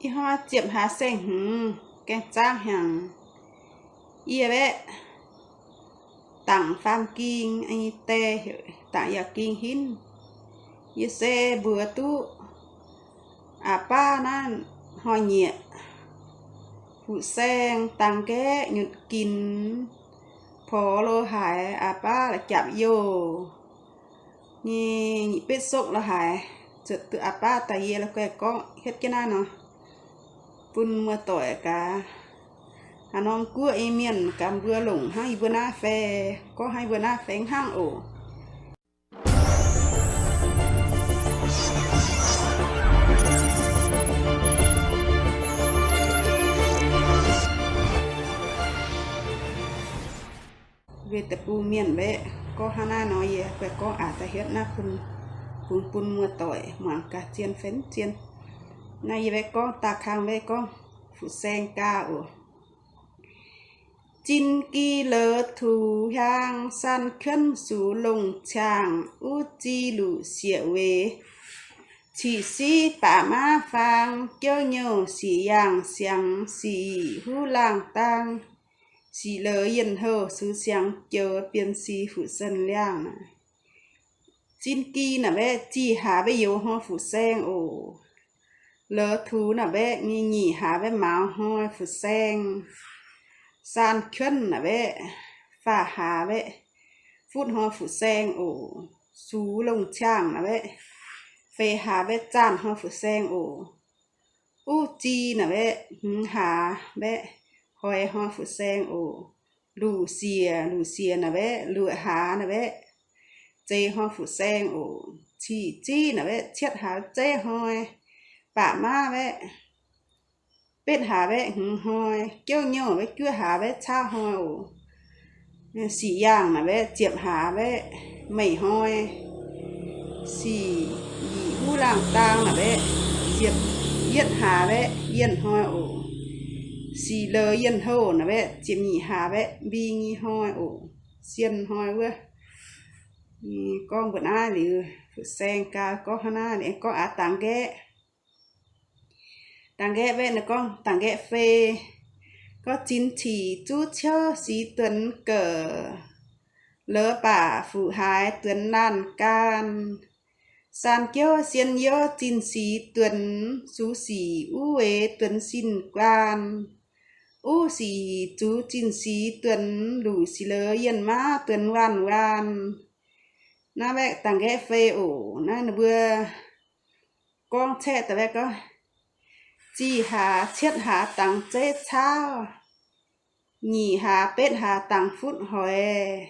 Ih hnoi ziepc hlaax saeng-hmz gaeng zaangv hnyangx, yie baeqv dangc faam-ging, dangc yaac ging hinv. Yie se mbuox duqv aa baav naaiv hnoi-nyieqc, fuqv-saeng dangh nqaeqv nyutc-ginx, porx lo haaix aa baav la'japc youh nyei nyic betv sokv lo haaix, zuotc duqv aa baav daaih yie la'guaih gorngv hietv jienv naaiv nor bun muoz-doic gaax, haaix norm guoqv nyei mienh gaax mbuo longc hnangv yie mbuo naaiv fai, gorngv hnangv yie mbuo naaiv fai hnangv oc. Weic deic-bung mienh mbaeqv gorngv hnangv naaiv nor, yie guaih gorngv aac da'hietv naaiv bun, bun, bun muoz-doic muangx gaax zien fai mv zien. Naaiv yie mbaeqv gorngv daah kang mbaeqv gorngv fuqv-saeng gaax oc. Zinh gi louz tux hiaang, saan kuonv sux longh ciangh, uv zi luqc sieqv weic, ciqv siqv baac maiv faang, jouv nyouh siqv yaangh siangx, siqv huv laangh daang, siqv louz yienh houh sux siangx joux, bienx siqv fuqv sen liangh naaic. Zinh gi naaic mbaeqv zih hlaax mbaeqv youz hnoi fuqv saeng oc. Louz tux naaic mbaeqv nyic hlaax mbaeqv mauz hnoi fuqv saeng. Saan kuonv naaic mbaeqv faah hlaax mbaeqv futv hnoi fuqv saeng oc. Sux longh ciangh naaic mbaeqv feix hlaax mbaeqv zaanh hnoi fuqv saeng oc. Uv zi naaic mbaeqv hmz hlaax mbaeqv hoix hnoi fuqv saeng oc. Luqc siec, luqc siec naaic mbaeqv luoqc hlaax naaic mbaeqv zeix hnoi fuqv saeng oc. Ciqv ziqv naaic mbaeqv cietv hlaax zeiv hnoi, baac maiv mbaeqv betv hlaax mbaeqv hmz hnoi. Jouv nyouh mbaeqv juov hlaax mbaeqv cauv hnoi oc. Siqv yaangh naaic mbaeqv ziepc hlaax mbaeqv meic hnoi. Siqv yic huv laangh daang naaic mbaeqv ziepc yietv hlaax mbaeqv yienh hnoi oc. Siqv louz yienh houh naaic mbaeqv ziepc nyeic hlaax mbaeqv mbing nyei hnoi oc. Sienh hnoi wuov. Gorngv mbuo naaiv liuz, fuqv saeng gau gorngv hnangv naaiv, aengx gorngv aax dangx nqaeqv. Dangx nqaeqv mbaeqv naaiv gorngv dangx nqaeqv fei. Gorngv zinh cic zuqv ciouv sic duonx gouc, louz baac fuqv haaix duonx laanh gaam. Saan jouv sien youv zinh sic duonx, sux sic uv weic duonx sin guaan. Uv sic zuqc zinh sic duonx, luqc sic louz yienh maiv duonx waanc waanc. Naaiv mbaeqv dangx nqaeqv fei oc. Naaiv ninh mbuo gorngv caeqv daaih mbaeqv gorngv, zih hlaax cietv hlaax dangx zeiv cauv, nyic hlaax betv hlaax dangx futv hoix,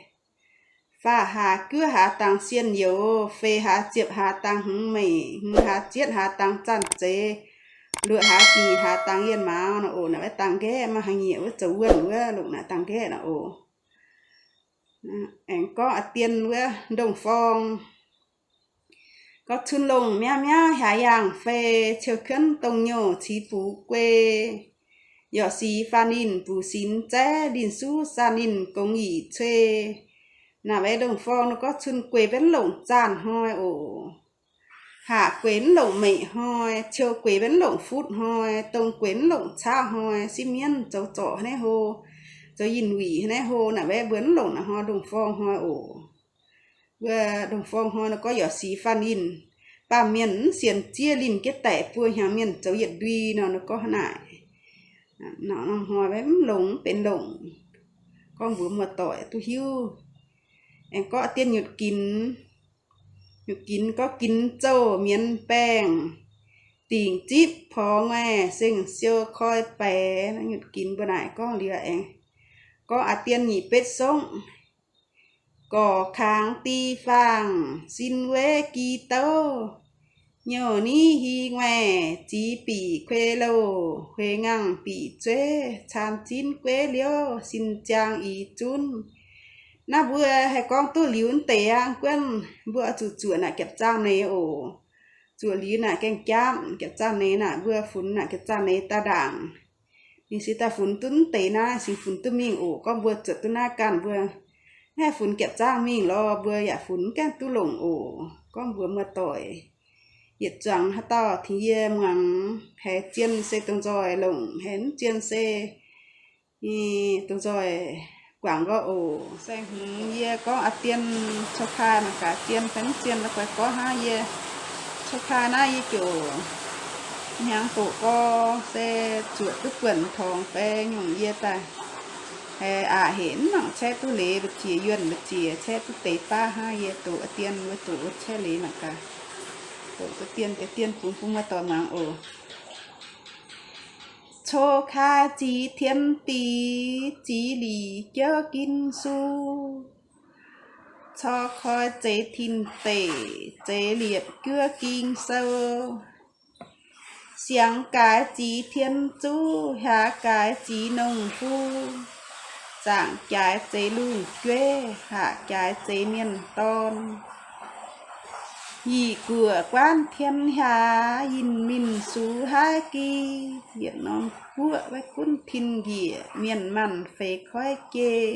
faah hlaax juov hlaax dangx sienh youz, feix hlaax ziepc hlaax dangx hmz meic, hmz hlaax zietv hlaax dangx zaanh zeiz, luoqc hlaax hnyeic hlaax dangx yienh mauz nor oc. Naaiv mbaeqv dangx nqaeqv maaih haaix nyungc wuov zoux wuonh wuov longc naaiv dangx nqaeqv nor oc. Aengx gorngv a'dien wuov ndongh forng. Gorngv cun longh miaav miaav hiax yaangh fei, ciou kuonv dongh nyouh cix bux guei, yorqc sic faanh ninh buc sinx zaeqv, linh suv saanh ninh gongx yic cuei. Naaiv mbaeqv ndongh forng nor gorngv cun guei mbenv longc zaanh hnoi oc. Haac guei mv longc meic hnoi, ciou guei mbenv longc futv hnoi, dongh guei mv longc cauv hnoi, sipv mienv zoux zorc hneiv hlo, zoux yinh wuic hneiv hlo, naaiv mbaeqv mbuo mv longc naaiv hnoi ndongh forng hnoi oc. Mbuo ndongh forng hnoi nor gorngv yorqc sic faanh ninh, baamh mienh mv sienx ziev linh jienv daic buo hnyangx mienh zoux yietc ndui nor, nor gorngv hnangv naaic. Norm hnoi mv longc mv benx longc. Gorngv mbuox muoz-doic duqv hiuv. Aengx gorngv dien nyutc ginx. Nyutc ginx gorngv ginx zouh mienz baengh, dingc zipv porx ngaih, seng siou koi baeqc. Nyutc ginx mbuo naaic gorngv liuz aengx gorngv aa dien nyic betv songv. Gorqv kangx di faang, sin weiv gi douv, nyouh niv hi nguaih, zic bic kuei louh, hueix ngaangh bic zueiv, caan zinv gueiv liouv, sin ziang ix zunv. Naaiv mbuo haih gorngv duqv liuz deix aqv. Guonv mbuo oix zuqc zuoqc naaic giapc zaangh neix oc. Zuoqc liuz naaic gaengh jaapv giapc zaangh neix naaic, mbuo funx naaic giapc zaangh neix daaih ndaangc. Ninh se daaih funx duqv deix naaiv, se funx duqv mingh oc. Gorngv mbuo zuoqc duqv naaiv ganh mbuo maiv haih funx giapc zaangh mingh lorz, mbuo yaac funx mv gaengh duqv longc oc. Gorngv mbuox muoz-doic, Yietc zuangx haaix dauh tengx yie muangx, haiz zien se dongh nzoih longc, haiz mv zien se dongh nzoih guangc nqoi oc. Se-hmz yie gorngv a'dien, cou kaa mangc gaax zien fai mv zien, la'guaih gorngv hnangv yie cou kaa naaiv yie ziouc hnyangx doqc gorx se zuoqc duqv buonc torngx fai nyungc yie daaih. Haiz aqc hec mv nangc caeqv duqv leiz mbu'ziex yuonh mbu'ziex caeqv duqv deix baav hnangv yie doqc a'dien wuov, doqc wuov caeqv leiz mangc gaax. Doqc duqv dien deix dien bun bun muoz-doic muangx oc. Cou kaa zic tien dic, zic lic jouv gin su. Cor koi zeix tin deic, zeix liepc juov ging sou. Siangx gaaix zic tien zuv, hiaax gaaix zic nongh fu. Zaangc jaaix zeix lungh jueiv, haac jaaix zeix mienh dorn. Yic guoqv guaanv tien hiaax, yinh minh sux haiv gi. Yietc norm guoqv maiv gunv tin njiec, mienh maanh feix koiv jei.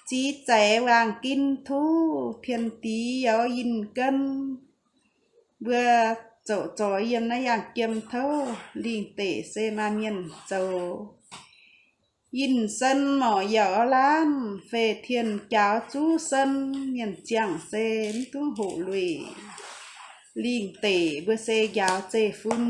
Zic zeix waangc gin tuv, tien dic yaauz yinh gen. Mbuo zoux zoix yiem naaiv yaangh jiem touv, lingh deic se maaih mienh zoux. Yinh sen morc yaauz laanv, feix tien jaaux zuv sen, mienh ziangh se mv duqv hoqc lueic. Lingh deic mbuo se njaaux zeiv-fun.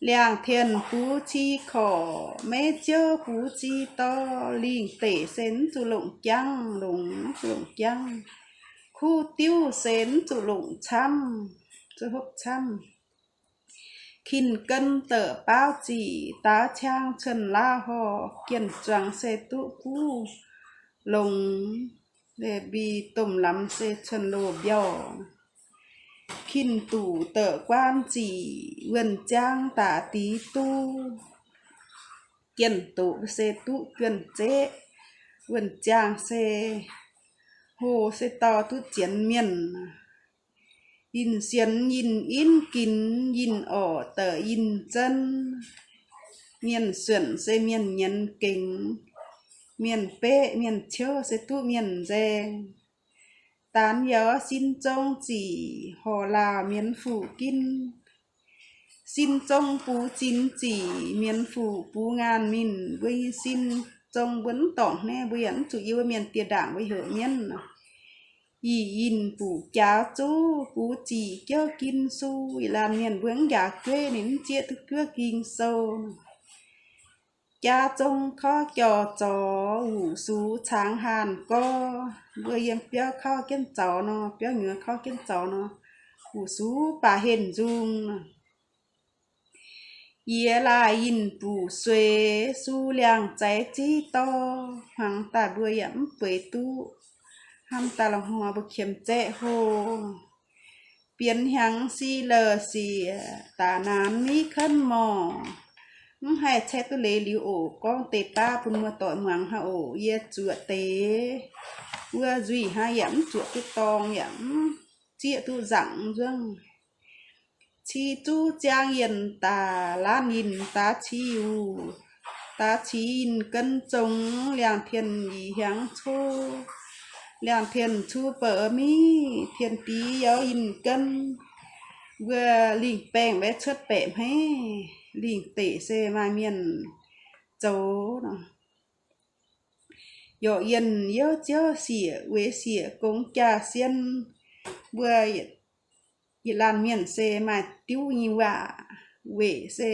Liangh tien buv ci korc, meiv ziouv buv ci dorh, lingh deic se mv zuqc longc jangv, longc mv zuqc longc jangv. Kuv diuv se mv zuqc longc camv, zuqc hopv camv. Kin gen deix baauv zic, daaux ciang cuon laauv horh, jien zuangx se duqv buv longx, mbi domh lamz se cuon loz mbiauh. Kin duqc deix guaan zic, wuonh ziang daaih dic duqv. Jien doqc se duqv juonh zeqv, wuonh ziang se hlo se dorh duqv zienx mienh. Yinh sienx yinh inv ginx, yinh orqc deix yinh zunv. Mienh suonc se mienh nyienz gengx, mienh beqv mienh ciouv se duqv mienh nzaeng. Daanx yaauz sin zong zic, horc laauh mienz fuqv gin. Sin zong buv zinx zic, mienz fuqv buv ngaanc minh. Mbuo nyei sin zong mbuo mv dorngc hneiv, mbuo yaac mv zuqc yie mbuo mienh dieh ndaangc mbuo heuc mienv. Yie yinh buqc jaaux zuv, buv zic jouv gin su. Ih laanh mienh mbuo mv njaaux jueiv ninh mv zieqv duqv juov ging sou. Jaa zong korv jorh zorx, wuqc sux caangx haanh gorx. Mbuo yiem biauv korv jienv zaux nor, biauv nyuoz korv jienv zaux nor, wuqc sux baac henh nzung. Yie laaih yinh buqc sueix, su liangh zaiv ziv dorh. Hmuangx daaih mbuo yaac mv bueix duqv, hnamv daaih la'hnoi mbuo qiemx zaeqv hlo. Bienx hnyangx si la'siec, daaih naanx miv kenv morc. Mv haih caeqv duqv leiz liuz oc. Gorngv deix baav bun muoz-doic muangx hnangv oc. Yie zuoqc deix wuov nzuih hnangv, yaac mv zuoqc duqv dorng, yaac mv zieqv duqv nzaangc nzuangv. Ci zuv ziangh yienh daaih, laanh yinh daav ci wuc, daav ci yinh gen zong, liangh tienh yie hiaangx cov, liangh tienh cuv bouc miv, tienh dic yaauz yinh gen. Mbuo lingh baengh mbaeqv cuotv baeqc hmeiv, lingh deic se maaih mienh zoux nor. Yorqc yienh youv ziouv sieqc, weic sieqc gongx jaa-sien. Mbuo yietc laanh mienh se maaih diuv nyei waac, weic se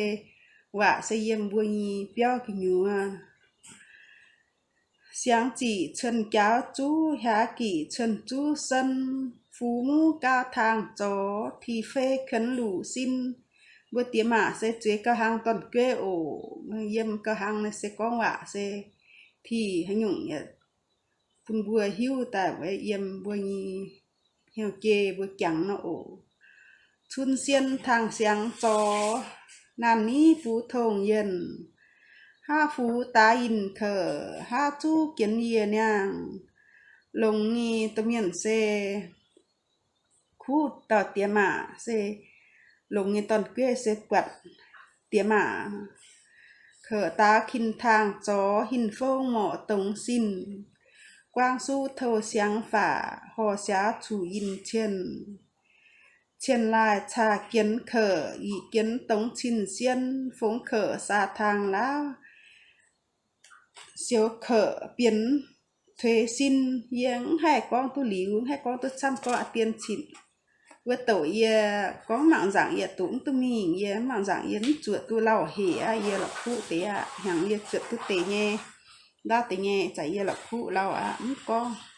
waac se yiem mbuo nyei biauv gu'nyuoz. Siangx ziqc cuonh jaauv zuv, hiaaz gic cuonh zuv sen, fuqv muv gaau taangh zorx, ti fei kuonx luqc sin. Mbuo diex maac se zueiz gauh hnangv dorn-gueiv oc. Yiem gauh hnangv naaiv se gorngv waac se tih haaix nyungc bun mbuo hiuv daaih yiem mbuo nyei hnyouv jei mbuo jangx nor oc. Cun sien taangh siangx zorx, naanh niv buv tongh yienh. Haav fuqv daaix yinh kouc, haav zuv jienv yie niangh. Longx nyei domh mienh se kuv dauh diex maac se, longx nyei dorn-gueiv se buatc diex maac. Kouc daaix kin taangh zorx, hin fong morc dongz sin. Guangv suv touh siangx faac, horc siaaux cuqv yinh cien. Cien laaih caa jienx kouc, yietc jienx dongz cin sien, fongx kouc saa taangh lauv, siou kouc bienx tuix sin. Yie mv haih gorngv duqv liuz, mv haih gorngv duqv camv gorngv aqv dien cin. Wuov douc yie gorngv mangc nzaangc yie duqv mv duqv mingh, yie mangc nzaangc yie mv zuoqc duqv lauh hec aqv, yie la'kuqv deix aqv. Hnyangx yie zuotc duqv deix nyei, ndaauv deix nyei, zaqc yie la'kuqv lauh aqv, mv gorngv.